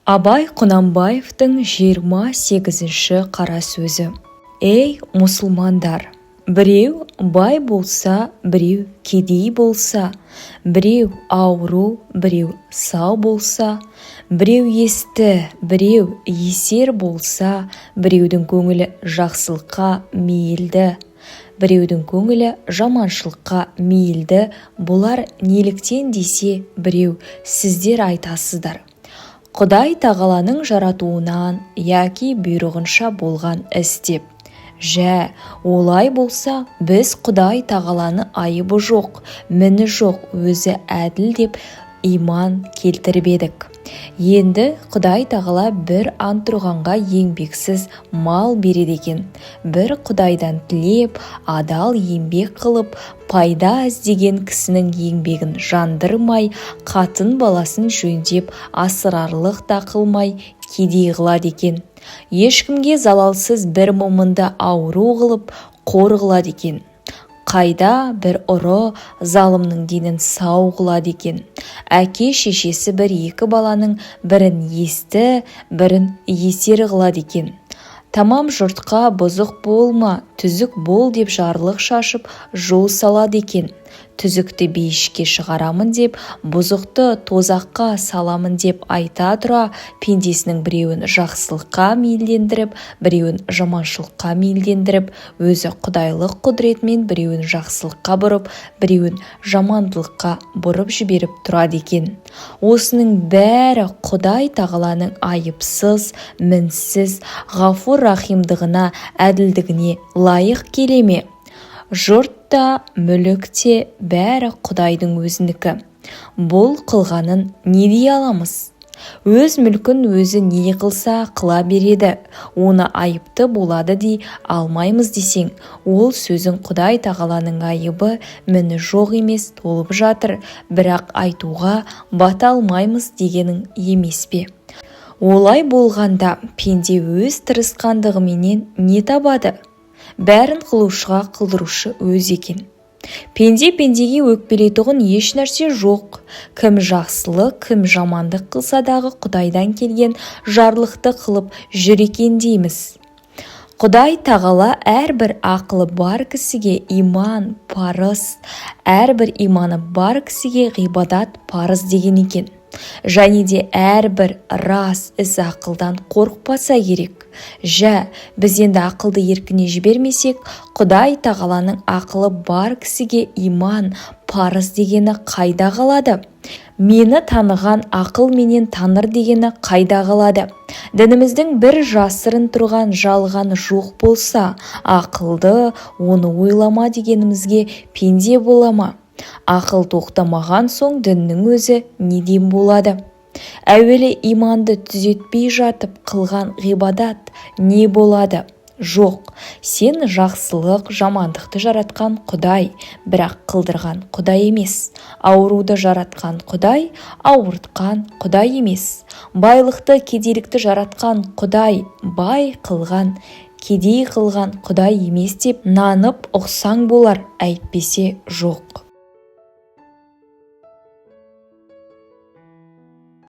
Абай Құнанбаевтың 28-ші қара сөзі. Ей, мұсылмандар! Біреу бай болса, біреу кедей болса, біреу ауру, біреу сау болса, біреу есті, біреу есер болса, біреудің көңілі жақсылыққа мейілді, біреудің көңілі жаманшылыққа мейілді, бұлар неліктен десе, біреу сіздер айтасыздар: Құдай тағаланың жаратуынан яки бұйрығынша болған іс деп. Жә, олай болса, біз Құдай тағаланы айыбы жоқ, міні жоқ, өзі әділ деп иман келтіріп едік. Енді Құдай тағала бір ант ұрғанға еңбексіз мал береді екен. Бір Құдайдан тілеп, адал еңбек қылып, пайда іздеген кісінің еңбегін жандырмай, қатын баласын жөндеп асырарлық та қылмай кедей қылады екен. Ешкімге залалсыз бір момынды ауру қылып, қор қылады екен. Қайда бір ұры залымның денін сау қылады екен. Әке шешесі бір екі баланың бірін есті, бірін есер қылады екен. Тамам жұртқа бұзық болма, түзік бол деп жарлық шашып, жол салады екен. Түзікті бейішке шығарамын деп, бұзықты тозаққа саламын деп айта тұра, пендесінің біреуін жақсылыққа мейілдендіріп, біреуін жаманшылыққа мейілдендіріп, өзі құдайлық құдіретімен біреуін жақсылыққа бұрып, біреуін жамандылыққа бұрып жіберіп тұрады екен. Осының бәрі Құдай тағаланың айыпсыз, мінсіз, ғафур рахимдығына, әділдігіне лайық келе ме? Жұрт та, мүлік те бәрі Құдайдың өзінікі. Бұл қылғанын не дей аламыз? Өз мүлкін өзі не қылса қыла береді, оны айыпты болады дей алмаймыз десең, ол сөзің Құдай тағаланың айыбы, міні жоқ емес, толып жатыр, бірақ айтуға бата алмаймыз дегенің емес пе? Олай болғанда пенде өз тырысқандығыменен не табады? Бәрін қылушыға қылдырушы өзі екен. Пенде пендеге өкпелейтұғын еш нәрсе жоқ. Кім жақсылық, кім жамандық қылса дағы Құдайдан келген жарлықты қылып жүр екен дейміз. Құдай тағала әрбір ақылы бар кісіге иман парыз, әрбір иманы бар кісіге ғибадат парыз деген екен. Және де әрбір рас іс ақылдан қорықпаса керек. Жә, біз енді ақылды еркіне жібермесек, Құдай тағаланың ақылы бар кісіге иман парыз дегені қайда қалады? Мені таныған ақыл менен таныр дегені қайда қалады? Дініміздің бір жасырын тұрған жалғаны жоқ болса, ақылды оны ойлама дегенімізге пенде бола ма? Ақыл тоқтамаған соң діннің өзі неден болады? Әуелі иманды түзетпей жатып қылған ғибадат не болады? Жоқ, сен жақсылық, жамандықты жаратқан Құдай, бірақ қылдырған Құдай емес. Ауруды жаратқан Құдай, ауыртқан Құдай емес. Байлықты, кедейлікті жаратқан Құдай, бай қылған, кедей қылған Құдай емес деп нанып ұқсаң болар, әйтпесе жоқ.